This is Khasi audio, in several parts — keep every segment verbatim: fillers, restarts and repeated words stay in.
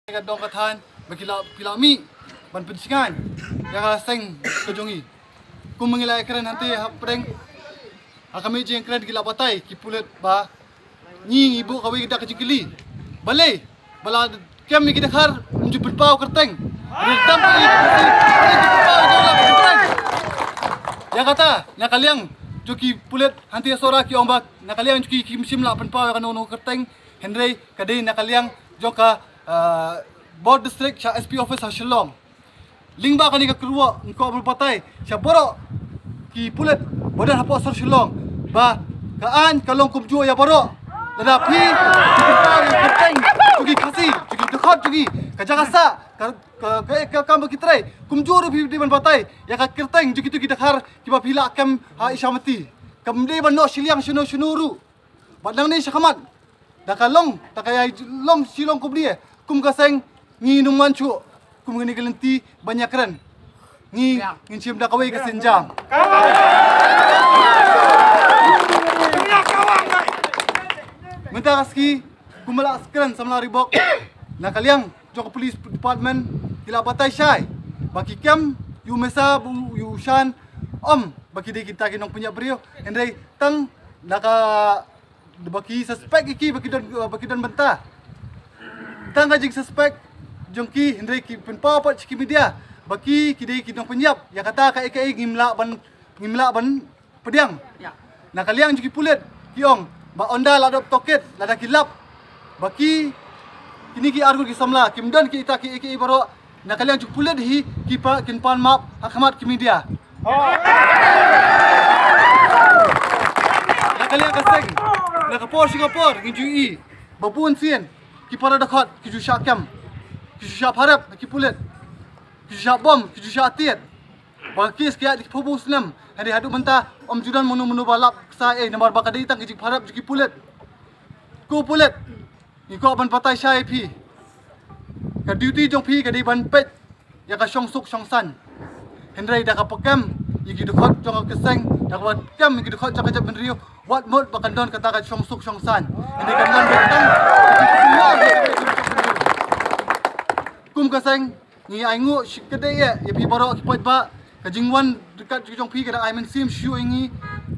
ka dong ka thaiñ ba ki la, ki la mih ban pynshngaiñ ïa ka seng ka jong ngi. Kum ngi la kren hangtei hapdeng, ha ka mih jingkren ki la batai ki pulit ba ngi, ngi buh kawei ka dak ka jingkylli. Balei ba la kem ïa ki dkhar ym ju pynpaw kyrteng? Ri tam ïa ki, ym ju pynpaw ïa ki kyrteng. Ïa kata na ka liang jong ki pulit hangtei Sohra ki ong ba na ka liang jong ki kim shym la pynpaw ïa kano kano kyrteng. Hynrei ka dei na ka liang jong ka, ah, Border District sha S P office ha Shillong. Lyngba kane ka kyrwoh nga kwah ban batai sha baroh ki pulit ba don hapoh sor Shillong ba ka aiñ ka long kumjuh ïa baroh. Lada phi, phi pynpaw ïa ka kyrteng jong ki Khasi, jong ki dkhot jong ngi, ka jaka sah, ka, ka, ka, ka kam ba ki trei, kumjuh ruh phi dei ban batai ïa ka kyrteng jong kito ki dkhar kiba phi la kem ha Isamati. Kam dei ban noh shiliang shano shano ruh. Bad nangne shakhmat da ka long, da ka ïai long shilong kumne, kum ka seng ngin ym wan shuh kum kane ka lynti ban ïakren. Ngi, ngin shim da kawei ka sienjam. Mynta ka sngi kumba la kren samla Reebok, na ka liang jong ka police department ki la batai shai ba ki kem ïa u Mesa bad ïa u Shan, ym ba ki dei kita ki nongpynïap briew, hynrei tang na ka ba ki suspect ïa ki ba ki don, ba ki don bynta. Tang ka jingsuspect jong ki, hynrei ki pynpaw pat sha ki media ba ki, ki dei ki nongpynïap. Ïa kata kaei kaei ngim lah ban, ngim lah ban pdiang. Na ka liang jong ki pulit ki ong ba ynda la dep tohkit, lada ki lap ba ki, kine ki arngut ki samla kim don kita kiei kiei baroh, na ka liang jong ki pulit hi ki pan, kin pan map ha khmat ki media. Na ka liang ka seng, na ka por sha ka por ngin ju ïohi ba bun sien ki para dkhot ki ju shah kem, ki ju shah pharep ki pulit, ki ju shah bom, ki ju shah tied. Ba ki skhiat ki phew snem, hynrei haduh mynta ym ju don mano mano ba lap ksai ei, namar ba ka dei tang ki jingpharep jong ki pulit. Ko pulit, ngi kwah ban batai shai ïa phi. Ka duty jong phi ka dei ban peit ïa ka shongsuk shongsaiñ. Hynrei da kaba kem ïa ki dkhot jong ka seng, da kaba kem ïa ki dkhot jong ka jaitbynriew, wat mut ba kan don kata ka shongsuk shongsaiñ. Hynrei kan don ba kan, kum ka seng ngi ainguh shikatdei ïa phi baroh ki paidbah. Ka jingwan ryngkat jong phi ka dang ai mynsiem shuh ïa ngi.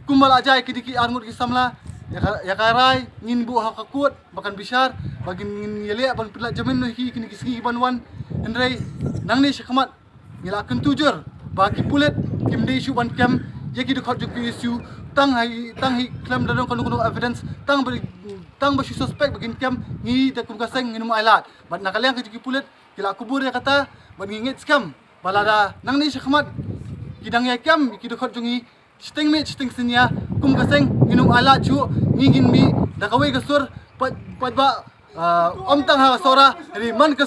Kumba la jia ïa kine ki arngut ki samla, ïa ka, ïa ka rai ngin buh ha ka kut ba kan bishar, ba ngin, ngin ïaleh ban pynlait jamin noh ïa ki kine ki sngi ki ban wan. Hynrei nangne shakhmat ngi la kyntu jur ba ki pulit kim dei shuh ban kem ïa ki dkhot jong ki S U, tang ha, tang ha khlem da don kano kano evidence, tang ba, tang ba shu suspect ba kin kem, ngi da kum ka seng ngin ym ailad. Bad na ka liang ka jong ki pulit ki la kubur ïa kata, bad ngi ngeit skhem ba lada nangne shakhmat ki dang ïai kem ïa ki dkhot jong ngi, shiteng miet shiteng sien ïa, kum ka seng ngin ym ailad shuh. Ngi ngin mih da kawei ka sur, pat, pat ba, ah, ym tang ha ka Sohra, hynrei man ka